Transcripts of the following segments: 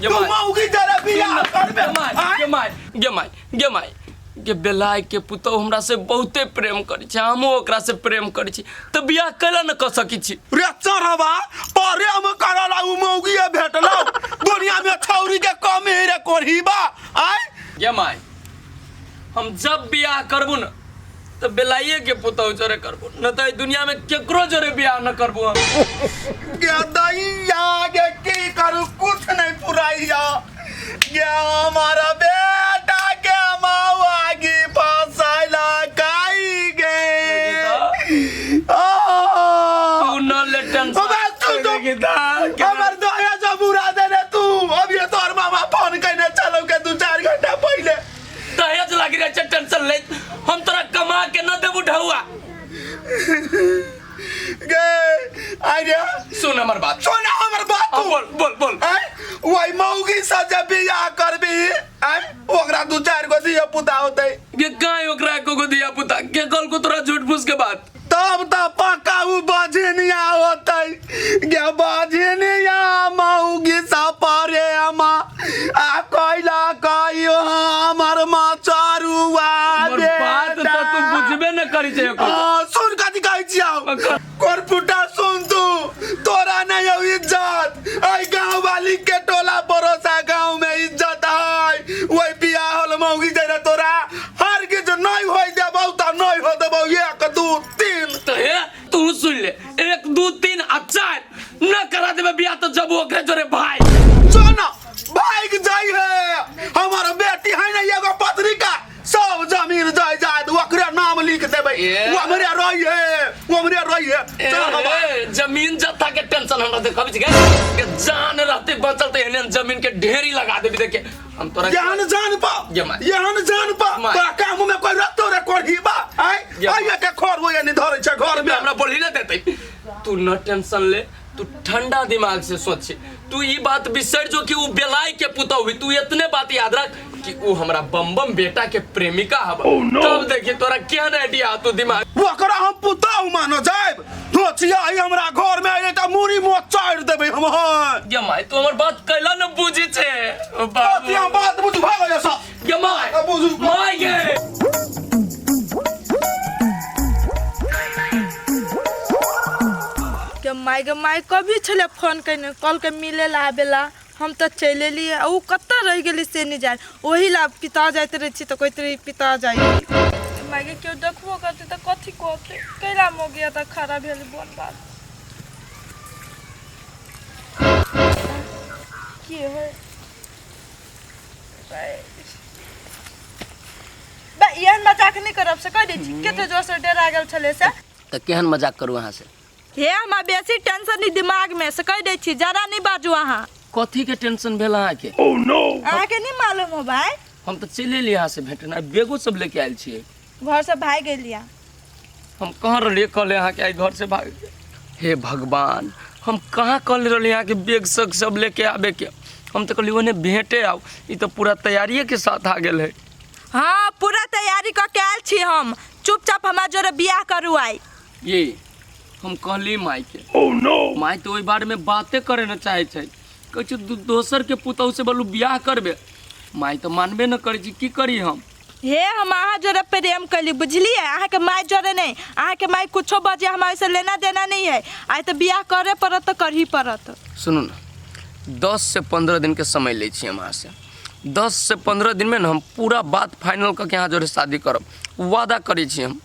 गे तू माय। मौगी जरे बियाह करबे गे माय आँय? गे माय गे माय गे माय गे बेलाय के पुतहु हमरा से बहुते प्रेम करै छै, हमहूँ ओकरा से प्रेम करै छी, तऽ बियाह कैला न कऽ सकै छी? रे चढ़वा, प्रेम करला उ मौगिए भेटलो? दुनिया में छौरी के कमी है रे कोढ़ीबा? आय गे माय, हम जब बियाह करबू न तऽ बेलाइए के पुतहु जोरे करबू, न तऽ एहि दुनिया में केकरो जोरे बियाह न करबू हम। गे दैया गे, की करू, कुछ नहीं पुराइया गे। हमारा बेटा के मावागी फसला काई गे। ओ तू न ले टेंशन। अबे तू तो हमर दया से बुरा दे रे तू। अब ये तोहर मामा फोन कइने चलो के 2-4 घंटा पहले। दहेज लागी रहे छै टेंशन ले, हम तोरा कमा के न देबू ढौआ। गे आइ रे, सुन हमर बात। सुन हमर बात तू। बोल बोल बोल। आय, वही मौगी से जब बियाह करबी, आय, ओकरा 2-4 गो धिया पुता होतै। गे गाय, ओकरा एको गो धिया पुता के कल को तोरा झूठ फूस के बात? तब त पक्का उ बझनिया होतै गे। बझनिया मौगी सा परे अमा आ कैला कहियो हमर मचरुआ। हमर बात त तू बुझबे न करी छै एको। हाँ, सुन, कथी कहै छियौ? कोरपुटा, सुन तू, तोरा नहीं हो इज्जत। आई गांव वाली के टोला पड़ोसा गांव में इज्जत है। वही बियाह होल मौगी जरे तोरा हर किछु नहीं होय देबौ त नहीं हो देबौ। 1 2 3। तो हे, तू सुन ले, 1 2 3 आ 4 न करा देबे बियाह तो जब ओकरे जोरे भाई। सुन, भाग जाई है। हमार बेटी है ना एगो पत्रिका, सब जमीन जायदाद ओकरे नाम लिख देबै। ए। वो हमरे रही है, वो हमरे रही है। चल बाबा। ए, जमीन जत्था के टेंशन हमरा देखबी छै के जान रहते बचल त एहने जमीन के ढेरी लगा देबी। देखे हम तोरा एहन जान पा। ये माय। एहन जान पा। माय। तोरा काम में कोई रतो रे कोढ़ी बा? आय। ये आय के खोर हो नहीं धरे छै घर में। हमरा बोली ना देते। तू न टेंशन ले, तू ठंडा दिमाग से सोच। तू ई बात बिसर जो कि उ बेलाई के पुतहु हुई। तू इतने बात याद रख कि उ हमरा बम बम बेटा के प्रेमिका हब। तब देखी तोरा केहन आइडिया तू दिमाग। ओकरा हम पुतहु मानो जायब? नोचिया आई हमरा घर में आइले त मुड़ी मोच चाड़ देबै हम। हाँ। गे माय, तू हमर बात कैला न बुझी छे बाबू? कथी हम बात बुझ भागो जैसा। गे माय। अब बुझू। माय गे। के माय गे माय, कभी छलै फोन कयने, कहलकै मिले ला आबे ला, हम तऽ चलि एलियै आ ओ कतऽ रहि गेलै से नहि जानि। ओही ला पिता जाइत रहै छी तऽ कहैत रही पिता जाइ। माय गे, केओ देखबो करतै तऽ कथी कहतै? कैला मौगी एतऽ खड़ा भेल बोन बात की होइ बा? एहन मजाक नहि करब से कहि दै छी। कते जोरसँ डरा गेल छलै से। तऽ केहन मजाक करू अहाँ से? हे, हमरा बेसी टेंशन नहीं दिमाग में से कहि दै छी। जरा नहीं बाजू अहाँ। कथी के टेंशन भेल अहाँके? अहाँके नहीं मालूम हो भाई। हम तऽ चलि एलियै अहाँ से भेटना, बैगो सब लेके आयल छियै। घर से भागि गेलियै। हम कहाँ रहलियै कहले अहाँके आइ घर से भाग? हे भगवान, हम कहाँ कहले रहलियै अहाँके बैग सब सब लेके आबेके? हम तऽ कहलियै ओने भेंटे आउ। ई तऽ पूरा तैयारिए के साथ आ गेल है। हाँ, पूरा तैयारी कऽ के आयल छी हम। चुपचाप हमरा जोरे बियाह करू आइ। ये हम कहली माय के, माय तऽ ओहि बारे में बाते करे न चाहे छै। कहै छै दोसर के पुतहु से बोलू बियाह करबे? माय तऽ मानबे न करै छै। की करी हम? हे, हम अहाँ जोरे प्रेम कैली, बुझलियै? अहाँके माय जोरे नहीं। अहाँके माय कुछो बजे, हमरा ओहिसँ लेना देना नहीं है। आइ तऽ बियाह करे पड़त तऽ करही पड़त। सुनू ने, 10 से 15 दिन के समय लै छी हम अहाँसँ। 10 से 15 दिन में ने हम पूरा बात फाइनल कऽ के अहाँ जोरे शादी करब, वादा करै छी हम।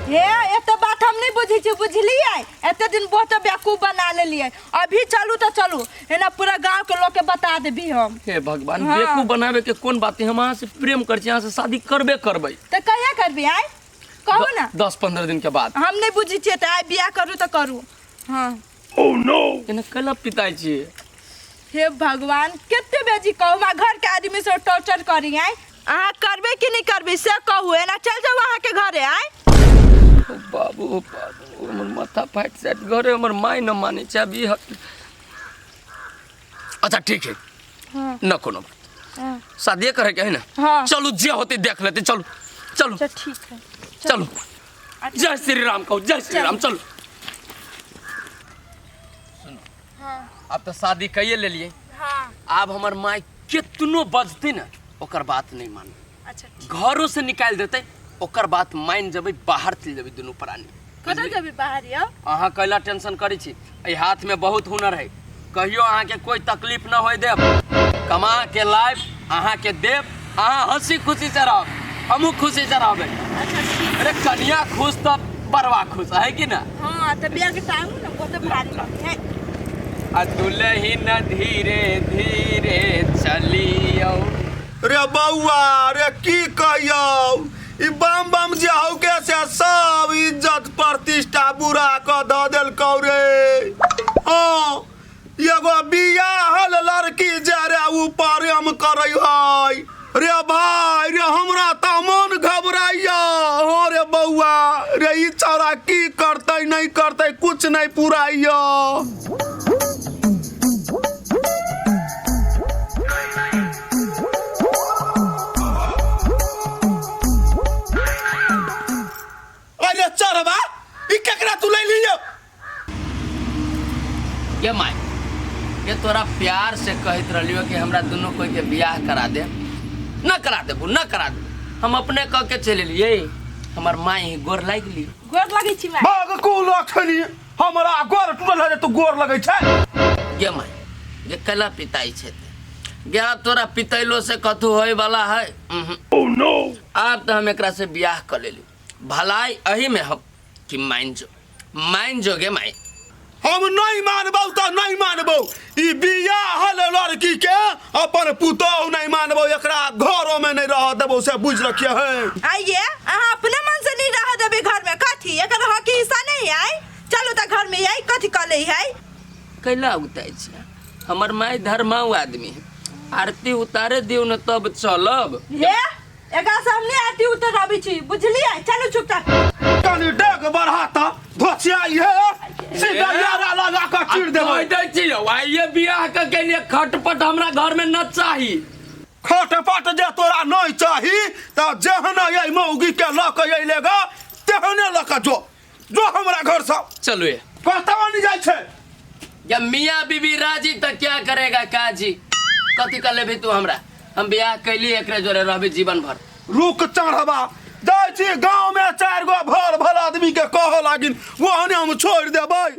हे, एते बात हम नहीं बुझै छी, बुझलियै? एते दिन बहुत बेवकूफ बना लेलियै। अभी चलू तऽ चलू, एना पूरा गांव के लोग के बता देबी हम। हे भगवान। हाँ। बेवकूफ बनावे के कोन बात है? हम अहाँ से प्रेम करै छी, अहाँ से शादी करबे करबै। तऽ कहिया करबी आइ, कहू ना? 10-15 दिन के बाद। हम नहीं बुझै छियै तऽ आइ बियाह करू तऽ करू। हाँ। एना कैला पिताइ छियै? हे भगवान, कते बेजी कहू, हमरा घर के आदमी से टॉर्चर करी आइ। अहाँ करबै कि नहीं करबै से कहू, एना चल जाउ अहाँके घरे आइ। ओ बाबू, ओ बाबू, हमर माथा फाटि जायत। घरे हमर माय न मानै छै। अभी अच्छा ठीक है। हाँ। न कोनो बात। हाँ। शादिये करे के है ना? हाँ। चलू, जे होते देख लेते। चलू चलू। अच्छा ठीक है। चलू, जय श्री राम कहू, जय श्री राम। चलू। सुनो, हाँ। अब तो शादी कैये लेलिए। हाँ। आब हमर माय केतनो बजतै ने ओकर बात नहीं मानबै। अच्छा ठीक। घरो से निकालि देतै ओकर बात मानि जेबै, बाहर चलि जेबै दुनू प्राणी। कतऽ जेबै बाहर यौ? अहाँ कैला टेंशन करै छी? एहि हाथ में बहुत हुनर है, कहियो अहाँके कोई तकलीफ न होय देब। कमा के लाइब अहाँके देब, अहाँ हंसी खुशी से रहब, हमहूँ खुशी से रहबै। अच्छा ठीक। अरे कनिया खुश तऽ बरवा खुश है कि ना? हाँ तऽ बियाह के टाइम ने बहुत भारी बात है। आ दुलहिन धीरे धीरे चलियौ। रे बौआ रे की कहियौ, ई बम बम जे हौ के से सब इज्जत प्रतिष्ठा बुरा क द देलकौ रे। हाँ एगो बियाहल लड़की जे रे उ प्रेम करै है रे भाई रे, हमरा तऽ मन घबराइया। हाँ रे बौआ रे, ई छौड़ा की करतै नहीं करतै कुछ नहीं पुराइया। अरे चढ़बा ई केकरा तू ले लियो? ये माय, ये तोरा प्यार से कहत रहलियो कि हमरा दुनू कोई के बियाह करा दे, न करा देबू न करा देबू, हम अपने कह के चलि एलियै। हमर माय ही गोर लागि ली। गोर लगै छी माय। भाग कुल अखनी हमरा गोर टूटल है तू गोर लगै छै। गे माय, गे कैला पिताई छै ते? गे आब तोरा पितैलो से कथू होय वाला है? आब तऽ हम एकरा से बियाह कऽ लेली, भलाई एही में हम कि मान जो, मान जो गे माय। हम नहीं मानबौ तऽ नहीं मानबौ, ई बियाहल लड़की के अपन पुतोहु नहीं मानबौ, एकरा घरो में नहीं रह देबौ, से बुझ रखिए है। आइए अहाँ अपने मन से नहीं रह देबे घर में, कथी एकर हक हिस्सा नहीं है? चलू तऽ घर में आई कथी कऽ ले है? कैला उतारै छियै? हमर माय धर्माऊ आदमी है, आरती उतारे दियौ ने तब चलब। हे एकरा से हम नहीं आरती उतराबै छी, बुझलियै? चलू चुपचाप। कनी डेग बढ़ा तऽ धोसियाई है, सीधा यारा लगा कऽ चीर देबै। कहि दै छी यौ, आइये बियाह कऽ के लिए खटपट हमरा घर में न चाही। खटपट जे तोरा नहीं चाही तऽ जेहन अइ मौगी के लऽ कऽ अइले ग तेहने लऽ कऽ जो, जो हमरा घर से। चलू ये। कतऽ नहीं जाइ छै? जब मियाँ बीबी राजी तऽ क्या करेगा काजी? कथी कर लेबही तू हमरा? हम बियाह कैली एकरे जोरे रहबी जीवन भर। रुक चढ़बा जाइ छी गाँव में, चारि गो भल भल आदमी के कहऽ लागिन, ओहने हम छोड़ि देबै।